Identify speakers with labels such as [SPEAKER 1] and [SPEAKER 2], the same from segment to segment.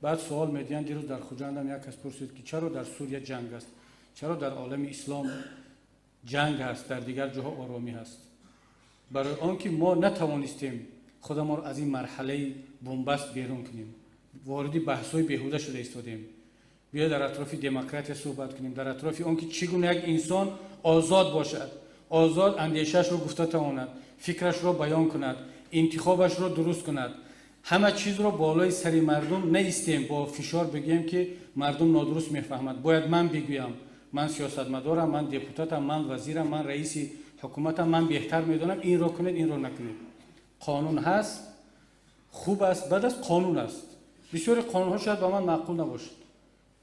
[SPEAKER 1] Баъд суол медиҳанд. Дирӯз дар Хуҷандам як кас пурсид, ки чаро дар Сурия ҷанг аст, чаро дар олами ислом ҷанг ҳаст, дар дигар ҷоҳо оромӣ ҳаст? Барои он ки мо натавонистем худамонро аз ин марҳалаи бунбаст берун кунем, вориди баҳсҳои беҳуда шуда истодем. Биё дар атрофи демократия суҳбат кунем, дар атрофи он ки чӣ гуна як инсон озод бошад, озод андешаашро гуфта тавонад, фикрашро баён кунад, интихобашро дуруст кунад. Ҳама чизро болои сари мардум наистем, бо фишор бигӯем, ки мардум нодуруст мефаҳмад, бояд ман бигӯям, ман сиёсатмадорам, ман депутатам, ман вазирам, ман раиси ҳукуматам, ман беҳтар медонам, инро кунед, инро накунед. Қонун ҳаст, хуб аст, бад аст, қонун аст. Бисёри қонунҳо шояд ба ман маъқул набошад,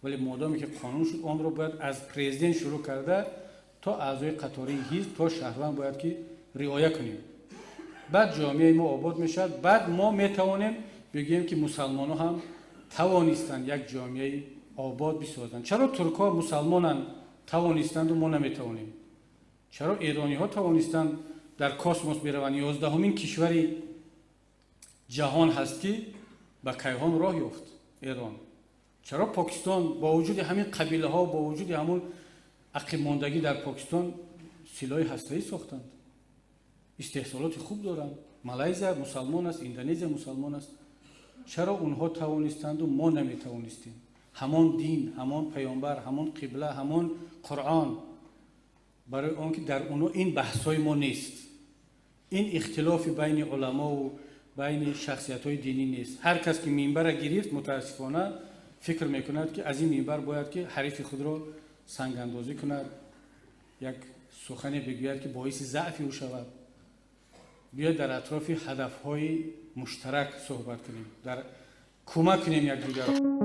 [SPEAKER 1] вале модоме ки қонун шуд, онро бояд аз президент шурӯъ карда то аъзои қатории ҳизб, то шаҳрванд бояд ки риоя кунем. Баъд ҷомеаи мо обод мешавад, баъд мо метавонем бигӯем, ки мусалмонҳо ҳам тавонистанд як ҷомеаи обод бисозанд. Чаро туркҳо мусалмонанд, тавонистанду мо наметавонем? Чаро эрониҳо тавонистанд дар космос бираванд? 11-умин кишвари ҷаҳон ҳаст, ки ба кайҳон роҳ ёфт Эрон. Чаро Покистон бо вуҷуди ҳамин қабилаҳо, бо вуҷуди ҳамун ақибмондагӣ дар Покистон силоҳи ҳастаӣ сохтанд, истеҳсолоти хуб доранд? Малайзия мусалмон аст, Индонезия мусалмон аст. Чаро онҳо тавонистанду мо наметавонистем? Ҳамон дин, ҳамон паёмбар, ҳамон қибла, ҳамон Қуръон. Барои он ки дар онҳо ин баҳсҳои мо нест, ин ихтилофи байни уламову байни шахсиятҳои динӣ нест. Ҳар кас ки минбара гирифт, мутаассифона, фикр мекунад, ки аз ин минбар бояд ки ҳарифи худро сангандозӣ кунад, як сухане бигӯяд, ки боиси заъфи ӯ шавад. Биёед дар атрофи ҳадафҳои муштарак суҳбат кунем, дар кӯмак кунем якдигарро.